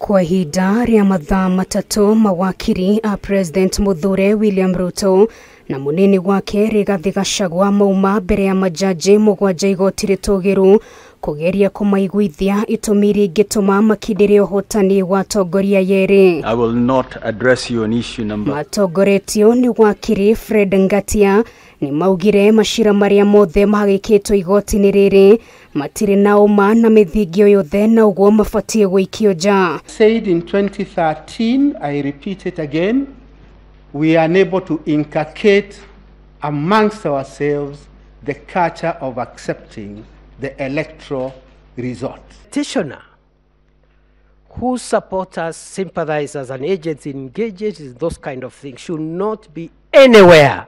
Kwa ihinda rĩa mathaa matatũ mawakiri a President Muthure William Ruto na munini wake Rigathi Gachagua mauma mbere ya majaji mũgwanja igoti rĩtũgĩru kugeria kũmaiguithia itũmi iria ingĩtũma makindĩrie ũhotani wa atongoria yerĩ. I will not address you on issue number. Matongoretio nĩ wakiri Fred Ngatia nĩ maugire macira marĩa mothe mahagĩkĩtwo igoti-inĩ rĩrĩ matirĩ na ũma na mĩthingi yothe na ũguo mabatiĩ gũikio nja. Said in 2013, I repeat it again, we are unable to inculcate amongst ourselves the culture of accepting the electoral result. Petitioner whose supporters, sympathizers, and agents engages in those kind of things should not be anywhere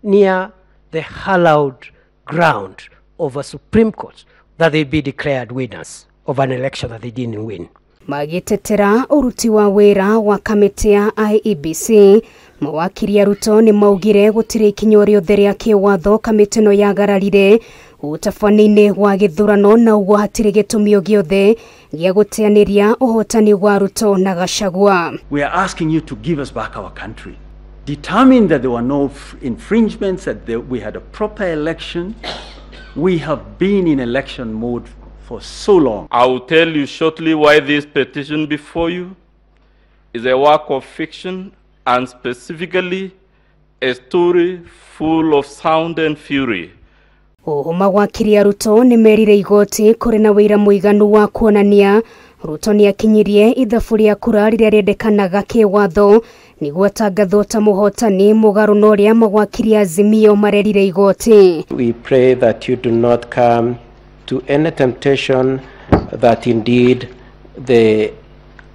near the hallowed ground of a Supreme Court that they be declared winners of an election that they didn't win. Magĩtetera ũruti wa wĩra wa kamĩtĩ ya IEBC, mawakiri a Ruto nĩ maugire gũtirĩ ikinya rĩothe rĩa kĩwatho kamĩtĩ ĩno yagararire ũtabania-inĩ wa gĩthurano na ũguo hatirĩ gĩtũmi o gĩothe gĩa gũteanĩria ũhotani wa Ruto na Gachagua. We are asking you to give us back our country. Determined that there were no infringements, that we had a proper election. We have been in election mode for so long. I will tell you shortly why this petition before you is a work of fiction and specifically a story full of sound and fury. Oho mawakiri a Ruto nĩ merire igoti kũrĩ na wĩira mũiganu wa kuonania Ruto nĩ akinyirie ithabu rĩa kura rĩrĩa rĩendekanaga kĩwatho nĩguo atangathwo ta mũhotani mũgarũ na ũrĩa mawakiri a Azimio marerire igoti. We pray that you do not come to any temptation that indeed the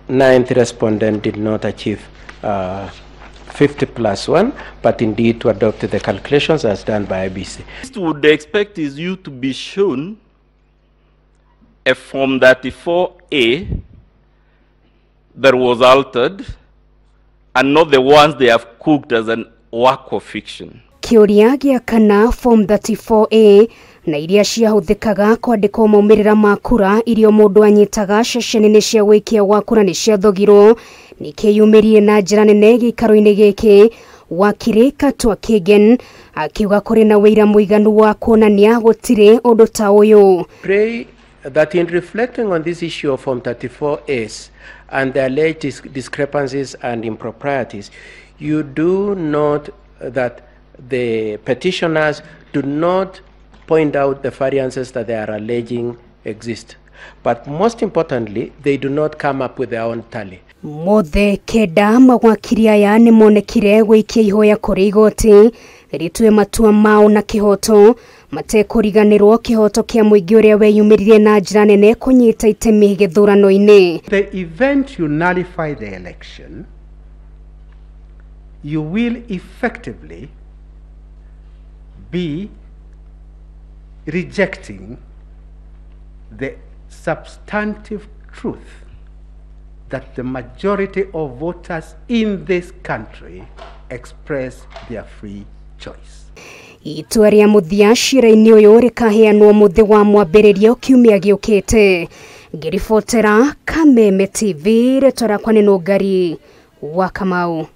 ninth respondent did not achieve 50 plus 1, but indeed to adopt the calculations as done by IEBC. What we would expect is you to be shown a Form 34A that was altered and not the ones they have cooked as an work of fiction. Kĩũria gĩa kana Form 34A na iria ciahũthĩkaga kwandĩkwo maumĩrĩra ma kura iria mũndũ anyitaga ceceni-inĩ cia wĩikia wa kura nĩ ciathogirwo nĩ kĩyumĩririe na njĩra nene gĩikaro-inĩ gĩkĩ. Wakiri Katwa Kigen akiuga kũrĩ na wĩira mũiganu wa kuonania gũtirĩ ũndũ ta ũyũ. Pray that in reflecting on this issue of Form 34As and the alleged discrepancies and improprieties, you do note that the petitioners do not point out the variances that they are alleging exist. But most importantly, they do not come up with their own tally. Mothe kenda mawakiri aya nĩ monekire gũikia ihoya kũrĩ igoti rĩtue matua mao na kĩhoto matekũriganĩrwo kĩhoto kĩa mũingĩ ũrĩa weyumĩririe na njĩra nene kũnyita itemi gĩthurano-inĩ. The event you nullify the election, you will effectively be rejecting the substantive truth that the majority of voters in this country express their free choice. Itua rĩa mũthia cira-inĩ ũyũ rĩkaheanwo mũthĩ wa mwambĩrĩrio kiumia gĩũkĩte. Ngĩribotera Kameme TV, rĩtwa rĩakwa nĩ Nũngari wa Kamau.